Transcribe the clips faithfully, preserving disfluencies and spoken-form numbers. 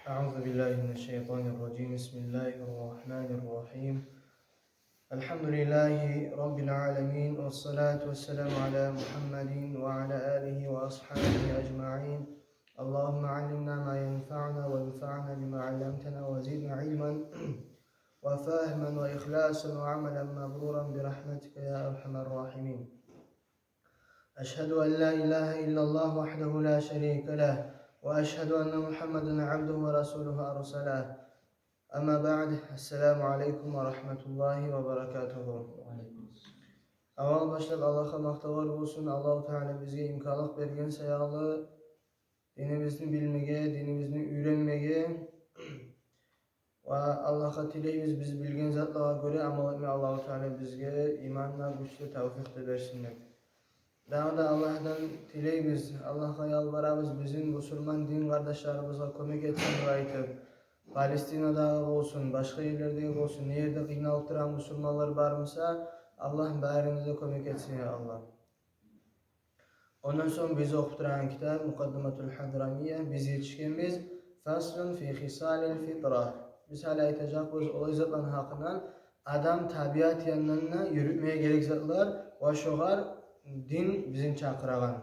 أعوذ بالله من الشيطان الرجيم. بسم الله الرحمن الرحيم. الحمد لله رب العالمين، والصلاة والسلام على محمد وعلى آله وأصحابه أجمعين. اللهم علمنا ما ينفعنا وانفعنا بما علمتنا وزدنا علما وفهما وإخلاصا وعملا مبرورا برحمتك يا أرحم الراحمين. أشهد أن لا إله إلا الله وحده لا شريك له، وأشهد أن محمدا عبده ورسوله أرسله. أما بعد، السلام عليكم ورحمة الله وبركاته. Аввал башлап Аллагьгъа макътавлар болсун, Аллагьу Таала бизге имканлыкъ берген саялы динибизни билмеге, динибизни уьйренмеге. Ва Аллагьгъа тилейбиз, биз билген затлагъа гёре амал этме Аллагьу Таала бизге иман да, гюч де, тавфикъ де берсин деп. Дагъы да Аллагьдан тилейбиз, Аллагьгъа ялбарабыз, бизин бусурман дин къардашларыбызгъа кёмек этсин деп айтып, Палестинадагъы болсун, башгъа ерлердеги болсун, не ерде къыйналып турагъан бусурманлар бар буса, Аллагь барына да кёмек этсин, я Аллагь. Ондан сонг биз охуп турагъан китап Мукъаддиматул Хадрамия, биз етишгенбиз Фаслун фи хисалил фитра. Биз гьали айтажакъбыз олай затланы гьакъындан, адам табиат янындан да юрютмеге герек затлар ва шогъар дин бизин чакъырагъан.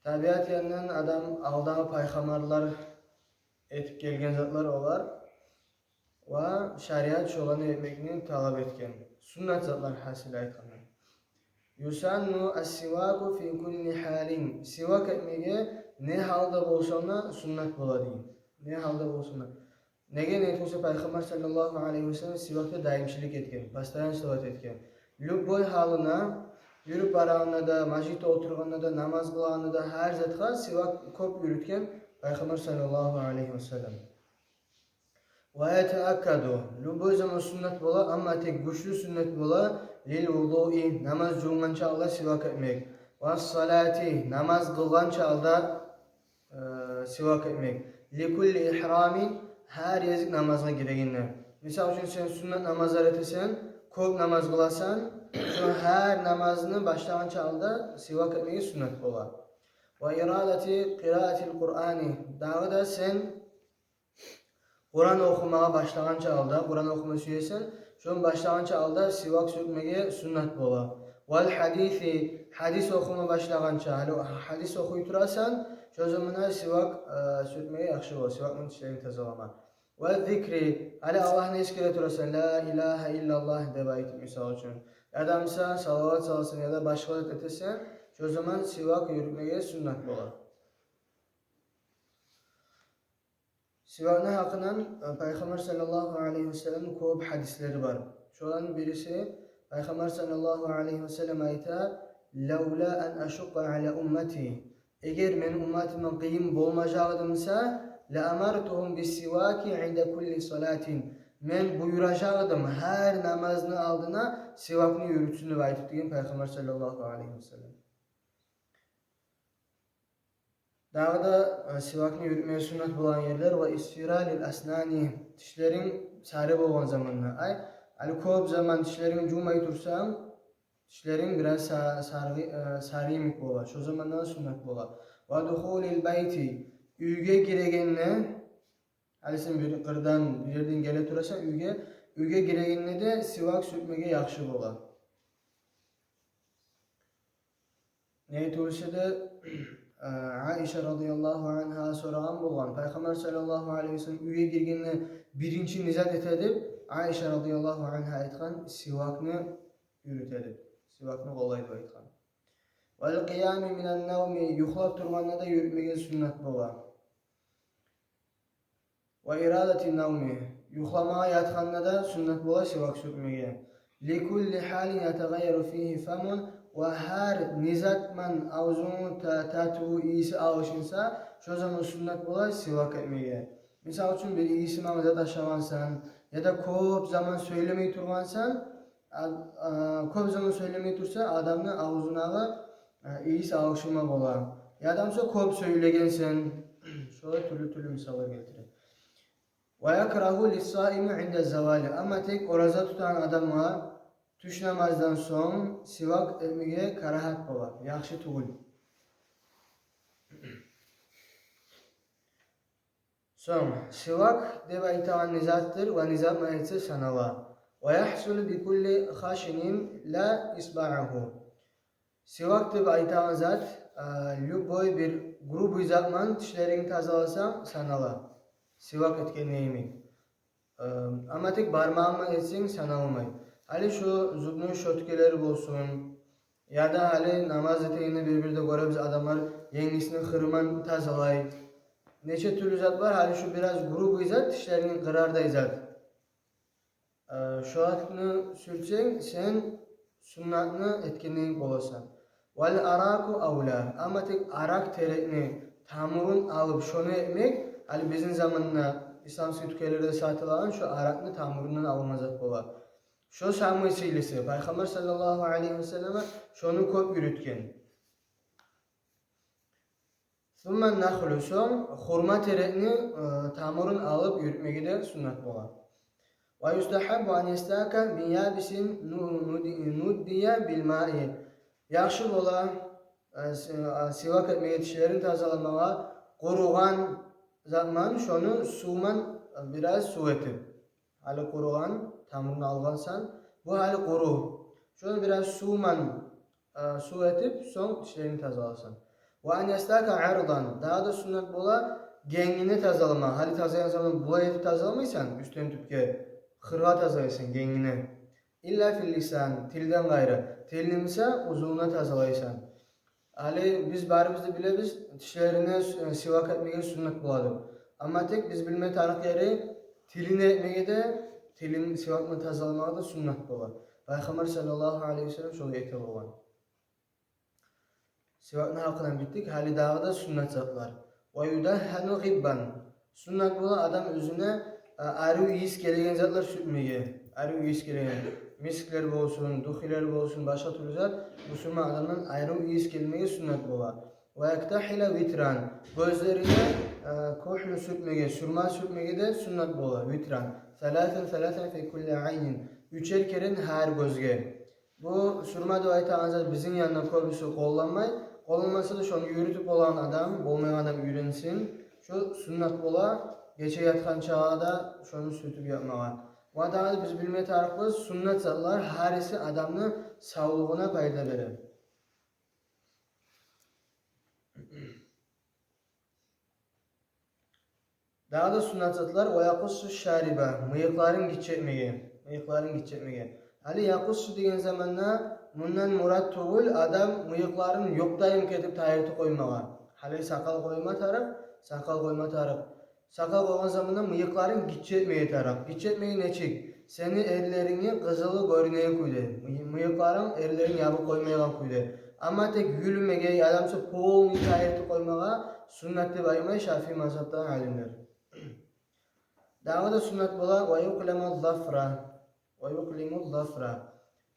Табиат янындан адам алдагъы пайхаммарлар этип гелген затлар олар. Ва шариат шоланы этмекни талап этген. Суннат затлар, гьасили айтгъанда. Юсанну ас-сиваку фи кулли халин. Сивак этмеге не гьалда болсанг да суннат бола дей. Не гьалда болсанг да. Неге, неге тюгюл буса Пайхаммар саллаллагьу алайгьи ва саллам сивакда даимчилик этген, постоянство этген. Любой гьалына, юрюп барагъанда да, межитде олтургъанда да, намаз къылагъанда да, гьар затгъа сивак кёп юрютген Пайхаммар саллаллагьу алайгьи ва саллам. Ва ятааккаду, любой заман суннат бола, амма тек гючлю суннат бола, лил вудуи, намаз жувунгъанча алда сивак этмек, ва салати, намаз къылгъанча алда, э, сивак этмек, ли кулли ихрамин, гьар гезик намазгъа гирегенде. Мисал учун, сен суннат намазлар этесен, кёп намаз къыласан, шо гьар намазны башлагъанча алда сивак этмеге суннат бола. Ва ирадати къираатил Къуръани, дагъы да сен Къуран охумагъа башлагъанча алда, Къуран охума сюесен, шону башлагъанча алда сивак сюртмеге суннат бола. Вал гьадиси, гьадис охума башлагъанча, гьали гьадис охуй турасан, шо заманда сивак, э, сюртмеге яхшы бола, сивак булан тишлеринг тазалама. Ва зикри, гьали Аллагьны эсгере турасан, ла илагьа иллаллагь деп айтып, мисал учун. Яда буса салават саласан, яда башгъа зат этесен, шо заман сивак юрютмеге суннат бола. Сивакны гьакъындан, э, Пайхаммар саллаллагьу алайгьи ва салламны кёп гьадислери бар. Шоланы бириси, Пайхаммар саллаллагьу алайгьи ва саллам айта: «Лавла ан ашукъкъа ала уммати». Эгер мени умматыма къыйын болмажакъ эди буса, «ла амартугьум бис-сиваки инда кулли салатин». Мен буюражакъ эдим гьар намазны алдына сивакны юрютсюн деп айтып, деген Пайхаммар саллаллагьу алайгьи ва саллам. Дагъы да, э, сивакны юрютмеге суннат болагъан ерлер: ва исфирарил аснани, тишлеринг сари болгъан заманда. Ай, гьали кёп заман тишлеринг жувмай турсанг, тишлеринг бираз са-, саргъы-, э, сари йимик бола. Шо заманда да суннат бола. Ва духулил байти, уьйге гирегенде, гьали сен бир къырдан, бир ерден геле турасан уьйге, уьйге гирегенде де сивак сюртмеге яхшы бола. Неге тюгюл буса да, э, Айша радияллагьу ангьагъа сорагъан болгъан. Пайхаммар саллаллагьу алайгьи ва саллам уьйге гиргенде биринчи не зат эте деп, Айша радияллагьу ангьа айтгъан: сивакны юрюте деп. Сивакны къоллай деп айтгъан. Вал къиями минан навми, юхлап тургъанда да юрютмеге суннат бола. Ва ирадати навми, юхламагъа ятгъанда да суннат бола сивак сюртмеге. Ли кулли гьалин ятагъайяру фигьи фамун, ва гьар не затман авзуну та-, татыву, ийиси алышынса, шо заман суннат бола сивак этмеге. Мисал учун, бир ийисиман зат ашагъансан, яда кёп заман сёйлемей тургъансан, а, а, кёп заман сёйлемей турса, адамны авзундагъы, а, ийис алышма бола. Яда буса кёп сёйлегенсен, шолай тюрлю-тюрлю мисаллар гелтире. Ва якрагьу лиссаими инда завали. Амма тек ораза тутагъан адамгъа тюш намаздан сонг сивак этмеге карагьат бола, яхшы тюгюл. Сонг, сивак деп айтагъан не затдыр, ва не затман этсе санала. Ва яхсулу бикулли хашинин ла исбагьагьу. Сивак деп айтагъан зат, а, любой бир грубый затман тишлеринг тазаласанг, санала. Сивак этген йимик. Э, амма тек бармагъынг ман этсенг, саналмай. Гьали шо зубной щёткалар болсун, яда гьали намаз этегенде бир-бирде гёребиз, адамлар енгисини хырыман тазалай. Нече тюрлю зат бар, гьали шо бираз грубый зат, тишлеринги къырардай зат. Э, шо затны сюртсенг, сен суннатны этгендей боласан. Вал араку авла. Амма тек аракъ терекни тамурун алып, шону этмек, гьали бизин заманда исламский тюкенлерде сатылагъан шо аракъны тамурундан алынгъан зат бола. Шо самый сыйлысы. Пайхаммар саллаллагьу алайгьи ва саллама шону кёп юрютген. Сумма нахлу, сонг хурма терекни, э, тамурун алып юрютмеги де суннат бола. Ва юстагьаббу ан ястака мин ябисин ну-, нуди-, нуддия бил маи. Яхшы бола, э, си-, э, сивак этмеге, тишлерин тазаламагъа къуругъан затман, шону сувман, э, бираз сув этип. Гьали къуругъан тамурун алгъансан, бу гьали къуру. Шону бираз сувман, э, сув этип, сонг тишлеринг тазаласан. Ва ан ястака ардан, дагъы да суннат бола генгине тазалама. Гьали тазалайгъан заман булай этип тазаламайсан, уьстден тюпге, хыргъа тазалайсан генгине. Илла фил лисан, тилден къайры. Тилни буса узунуна тазалайсан. Гьали биз барыбыз да билебиз, тишлерине с-, сивак этмеге суннат бола деп. Амма тек биз билме тарыкъ ери, тилине этмеге де, тилин сивакны тазаламагъа да суннат бола. Пайхаммар саллаллагьу алайгьи ва саллам шолай эте болгъан. Сивакны гьакъындан битдик, гьали дагъы да суннат затлар. Ва юдагьхану гъиббан. Суннат бола адам оьзюне, а, арив ийис гелеген затлар сюртмеге. Арив ийис гелеген. Мисклер болсун, духилер болсун, башгъа тюрлю зат. Бусурман адамдан арив ийис гелмеге суннат бола. Ва яктахила витран. Гёзлерине, а, кугьлу сюртмеге, сюрме сюртмеге де суннат бола. Витран. Саласан, саласан фи кулли айнин. Уьчер керен гьар гёзге. Бу сюрме деп айтагъан зат бизин янда кёбюсю къолланмай. Къолланмаса да, шону юрютюп болагъан адам, болмайгъан адам уьйренсин. Шо суннат бола, гече ятгъан чагъы да шону сюртюп ятмагъа. Ва дагъы да биз билме тарыкъбыз, суннат затлар гьариси адамны савлугъуна пайда бере. Дагъы да суннат затлар: ва якъуссу шариба, мыйыкъларын гиччи этмеге, мыйыкъларын гиччи этмеге. Гьали якъуссу деген заманда мундан мурат тюгюл адам мыйыкъларын ёкъдайым этип тайдырып къоймагъа. Гьали сакъал къойма тарыкъ, сакъал къойма тарыкъ. Сакъал къойгъан заманда мыйыкъларын гиччи этмеге тарыкъ. Гиччи этмеге нечик? Сени эрлеринги къызылы гёрюнеген кюйде, мый-, мыйыкъларынг эрлерин ябып къоймайгъан кюйде. Амма тек юлюмеге, яда буса полный тайдырып къоймагъа суннат деп айтмай шафии мазгьабдагъы алимлер. Дагъы да суннат бола: ва юкълиму зафра, ва юкълиму зафра.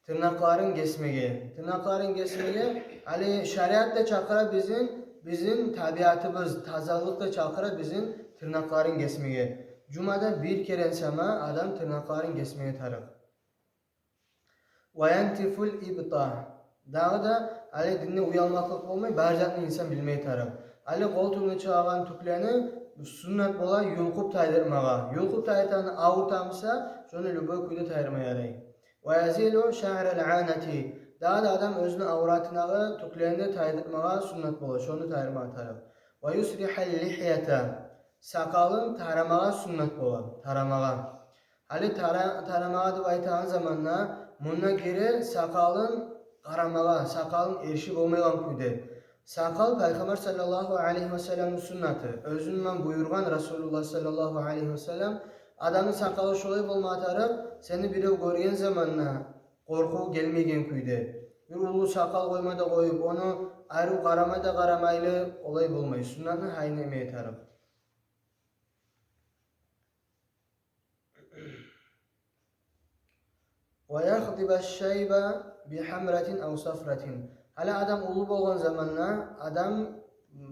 Тырнакъларын гесмеге. Тырнакъларын гесмеге, гьали шариат да чакъыра бизин, бизин табиатыбыз, тазалыкъ да чакъыра бизин тырнакъларын гесмеге. Жумада бир керен сама адам тырнакъларын гесмеге тарыкъ. Ва янтифул ибта. Дагъы да, гьали динде уялмакълыкъ болмай, бар затны инсан билмеге тарыкъ. Гьали къолтугъундан чыгъагъан тюклени суннат бола юлкъуп тайдырмагъа. Юлкъуп тайдыргъаны авурта буса, шону любой кюйде тайдырма ярай. Ва язилу шаърал анати. Дагъы да адам оьзюню авратындагъы тюклени тайдырмагъа суннат бола, шону тайдырмагъа тарыкъ. Ва юсрихал лихьята. Сакъалын тарамагъа суннат бола, тарамагъа. Гьали тара-, тарамагъа деп айтагъан заманда, мунда гире сакъалын къарамагъа, сакъалын эрши болмайгъан кюйде. Сакъал Пайхаммар саллаллагьу алайгьи ва салламны суннаты. Оьзюнден буюргъан Расулуллагь саллаллагьу алайгьи ва саллам: адамны сакъалы шолай болма тарыкъ, сени бирев гёрген заманда къоркъув гелмейген кюйде. Бир уллу сакъал къойма да къоюп, ону арив къарама да къарамайлы, олай болмай. Суннатны гьайын этмеге тарыкъ. Ва яхдиба шайба би хьамратин ав сафратин. Гьали адам уллу болгъан заманда адам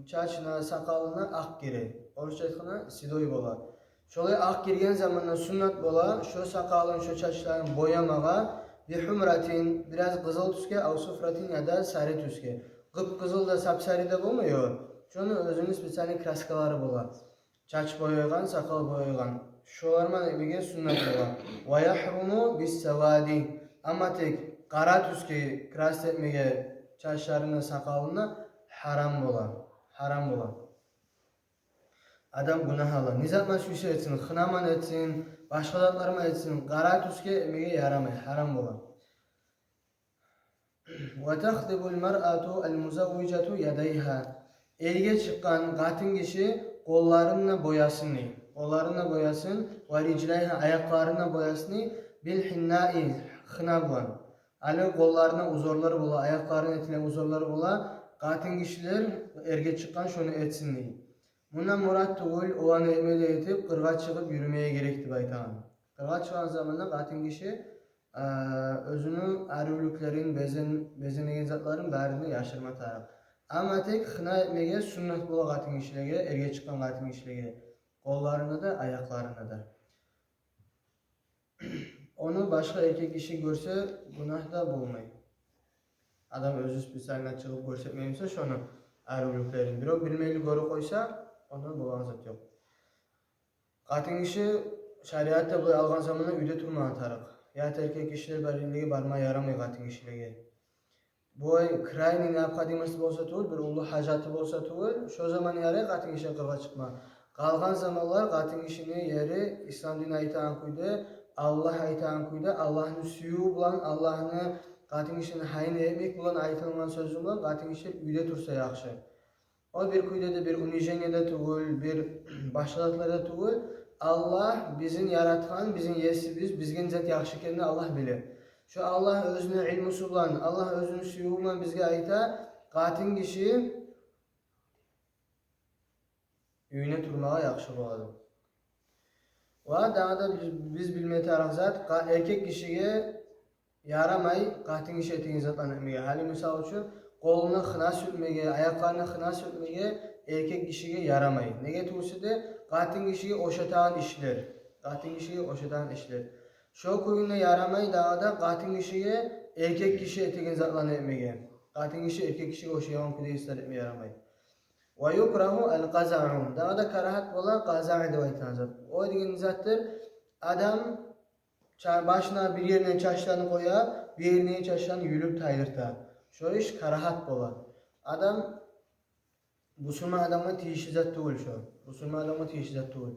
чачына, сакъалына акъ гире. Орусча айтгъанда, седой бола. Шолай акъ гирген заманда суннат бола шо сакъалын, шо чачларын боямагъа, би хьумратин, бираз къызыл тюсге, ав сафратин, яда сари тюсге. Къып-къызыл да, сап-сари де болмай о. Шону оьзюню специальный краскалары бола. чач боягъан, сакъал боягъан. Шолар булан этмеге суннат бола. Ва яхруму биссавади. Амма тек къара тюсге красить этмеге чачларына, сакъалына гьарам бола. Гьарам бола. Адам гюнагь ала. Не зат булан сюйсе этсин, хына булан этсин, башгъа затлар булан этсин, къара тюсге этмеге ярамай, гьарам бола. Ва тахдибул маръату ал музаввижату ядайгьа. Эрге чыкъгъан къатын гиши къолларын да боясын дей. Къолларын да боясын, ва рижлайгьа, аякъларын да боясын дей, бил гьиннаи, хына булан. Гьали къолларына узорлар бола, аякъларына этилген узорлар бола. Къатын гишилер эрге чыкъгъан шону этсин дей. Мундан мурат тюгюл, оланы этме де этип, къыргъа чыгъып юрюмеге герек деп айтагъан. Къыргъа чыкъгъан заманда къатын гиши, а, оьзюню аривлюклерин, безен-, безенеген затларын барын да яшырма тарыкъ. Амма тек хына этмеге суннат бола къатын гишилеге, эрге чыкъгъан къатын гишилеге, къолларына да, аякъларына да. Ону башгъа эркек гиши гёрсе, гюнагь да болмай. Адам оьзю специально чыгъып гёрсетмей буса шону аривлюклерин, бирев билмейли гёрюп къойса, ондан болагъан зат ёкъ. Къатын гиши шариатда булай алгъан заманда уьйде турмагъа тарыкъ. Ят эркек гишилер бар ерлеге барма ярамай къатын гишилеге. Бу крайний необходимости болса тюгюл, бир уллу гьажаты болса тюгюл, шо заман ярай къатын гиши къыргъа чыкъма. Къалгъан заманлар къатын гишини ери ислам дин айтагъан кюйде, Аллагь айтагъан кюйде, Аллагьны сююв булан, Аллагьны, къатын гишини гьайын этмек булан айтылгъан сёз булан къатын гиши уьйде турса яхшы. О бир кюйде де бир унижение де тюгюл, бир башгъа затлар да тюгюл. Аллагь бизин яратгъан, бизин есибиз, бизге не зат яхшы экенни Аллагь биле. Шо Аллагь оьзюню илмусу булан, Аллагь оьзюню сюювю булан бизге айта, къатын гиши уьюне турмагъа яхшы болады. Ва дагъы да биз, биз билме тарыкъ зат, къа-, эркек гишиге ярамай къатын гиши этеген затланы этмеге. Гьали, мисал учун, къолуна хына сюртмеге, аякъларына хына сюртмеге эркек гишиге ярамай. Неге тюгюл эсе де, къатын гишиге ошатагъан ишлер. Къатын гишиге ошатагъан ишлер. Шо кюйде ярамай дагъы да къатын гишиге эркек гиши этеген затланы этмеге. Къатын гиши эркек гишиге ошайгъан кюйде ишлер этмеге ярамай. Ва юкрагьу ал къазаъу. Дагъы да карагьат бола къазаъ деп айтагъан зат. О деген затдыр, адам ча-, башына бир ерине чачларын къоя, бир ерине чачларын юлюп тайдырта. Шо иш карагьат бола. Адам, бусурман адамгъа тийишли зат тюгюл шо. Бусурман адамгъа тийишли зат тюгюл.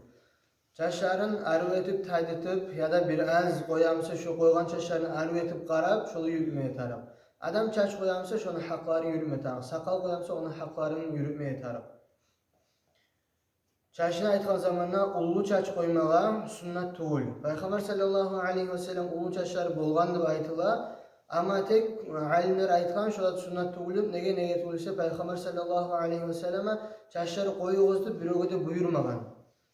Чачларын арив этип тайдыртып, яда бир аз къоя буса, шо къойгъан чачларын арив этип къарап, шолай юрютмеге тарыкъ. Адам чач къоя буса, шону гьакъларын юрютмеге тарыкъ. Сакъал къоя буса, ону гьакъларын юрютмеге тарыкъ. Чачны айтгъан заманда, уллу чач къоймагъа суннат тюгюл. Пайхаммар саллаллагьу алайгьи ва саллам уллу чачлары болгъан деп айтыла. Амма тек алимлер айтгъан, шо зат суннат тюгюл деп. Неге, неге тюгюл эсе, Пайхаммар саллаллагьу алайгьи ва саллама чачлары къоюгъуз деп биревге де буюрмагъан.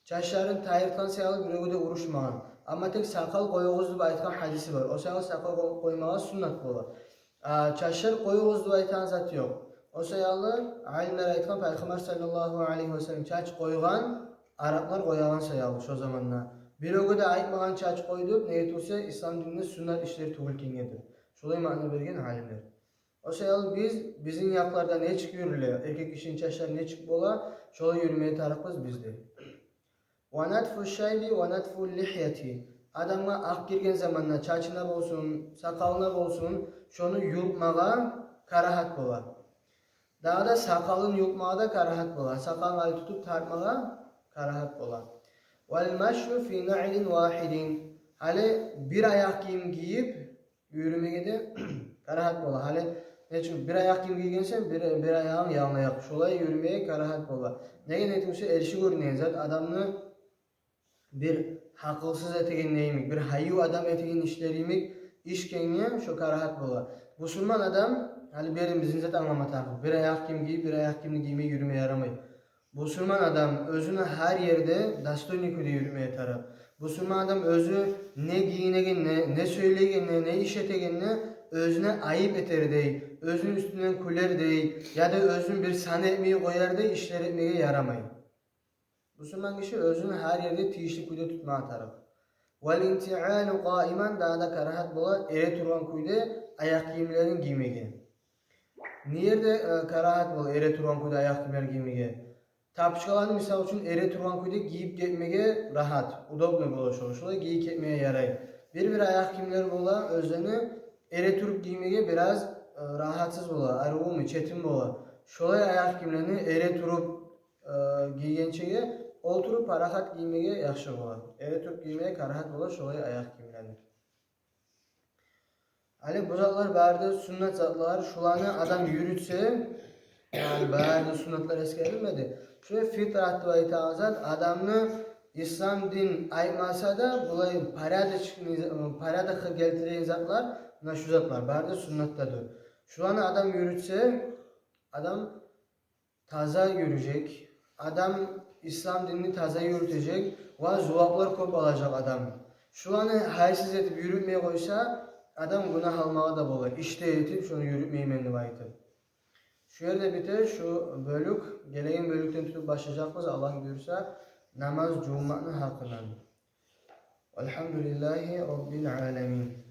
Чачларын тайдыртгъан саялы биревге де урушмагъан. Амма тек сакъал къоюгъуз деп айтгъан гьадиси бар. О саялы сакъал къо-, къоймагъа суннат бола. А, чачлар къоюгъуз деп айтагъан зат ёкъ. О саялы алимлер айтгъан, Пайхаммар саллаллагьу алайгьи ва саллам чач къойгъан, араплар къоягъан саялы шо заманда. Биревге де айтмагъан чач къой деп, неге тюгюл эсе ислам динде суннат ишлер тюгюл экенге деп. Шолай маъна берген алимлер. О саялы биз, бизин якъларда нечик юрюле, эркек гишини чачлары нечик бола, шолай юрюмеге тарыкъбыз биз де. Ва натфу шайби ва натфу лихьяти. Адамгъа акъ гирген заманда чачына болсун, сакъалына болсун, шону юлкъмагъа карагьат бола. Дагъы да сакъалын юлкъмагъа да карагьат бола. Сакъалын гьали тутуп тартмагъа карагьат бола. Вал машю фи наълин вахидин. Гьали бир аякъ гийим гийип, юрюмеге де карагьат бола. Гьали, нечик, бир аякъ гийим гийгенсен, бир, бир аягъынг ялангаякъ. Шолай юрюмеге карагьат бола. Неге, неге тюгюл эсе, эрши гёрюнеген зат адамны бир гьакъылсыз этеген йимик, бир гьайыв адам этеген ишлер йимик иш экенге шо карагьат бола. Бусурман адам, гьали бери бизин зат англама тарыкъ. Бир аякъ гийим гийип, бир аякъ гийимни гиймей юрюме ярамай. Бусурман адам оьзюню гьар ерде достойный кюйде юрютмеге тарыкъ. Бусурман адам оьзю не гийинегенни, не сёйлейгенни, не иш этегенни оьзюне айып этердей, оьзюню уьстюнден кюлердей, яда оьзюн бир сан этмей къоярдай ишлер этмеге ярамай. Бусурман гиши оьзюн гьар ерде тийишли кюйде тутмагъа тарыкъ. Вал интиалу къаиман, дагъы да карагьат бола эретургъан кюйде аякъ гийимлерин гиймеге. Не ерде, э, карагьат бола эретургъан кюйде аякъ гийимлер гиймеге? Тапочкаланы, мисал учун, эретургъан кюйде гийип гетмеге рагьат, удобный бола шолай, шолай гийип гетмеге ярай. Бир-бир аякъ гийимлер бола, оьзлени эретуруп гиймеге бираз, э, рагьатсыз бола, арувуму, четим бола. Шолай аякъ гийимлени эретуруп, э, гийгенчеге, олтуруп парахат гиймеге яхшы бола. Эретуруп гиймеге карагьат бола шолай аякъ гийимлени. Гьали бу затлар бары да суннат затлар, шуланы адам юрютсе, яни бары да суннатлар эсгерилмеди. Шулай фитрат деп айтагъан зат, адамны ислам дин айтмаса да, булай порядочный, порядокгъа гелтиреген затлар, муна шу затлар бары да суннатдадыр. Шуланы адам юрютсе, адам таза юрюжек, адам ислам динни таза юрютежек ва зуваплар кёп алажакъ адам. Шуланы гьайсыз этип юрютмей къойса, адам гюнагь алмагъа да бола, ишде этип, шуну юрютмеймен деп айтып. Шу ерде бите шу бёлюк, гелеген бёлюкден тутуп башлажакъбыз, Аллагь буюрса, намаз жувунмакъны гьакъындан. Валгьамдулиллагьи роббил аламин.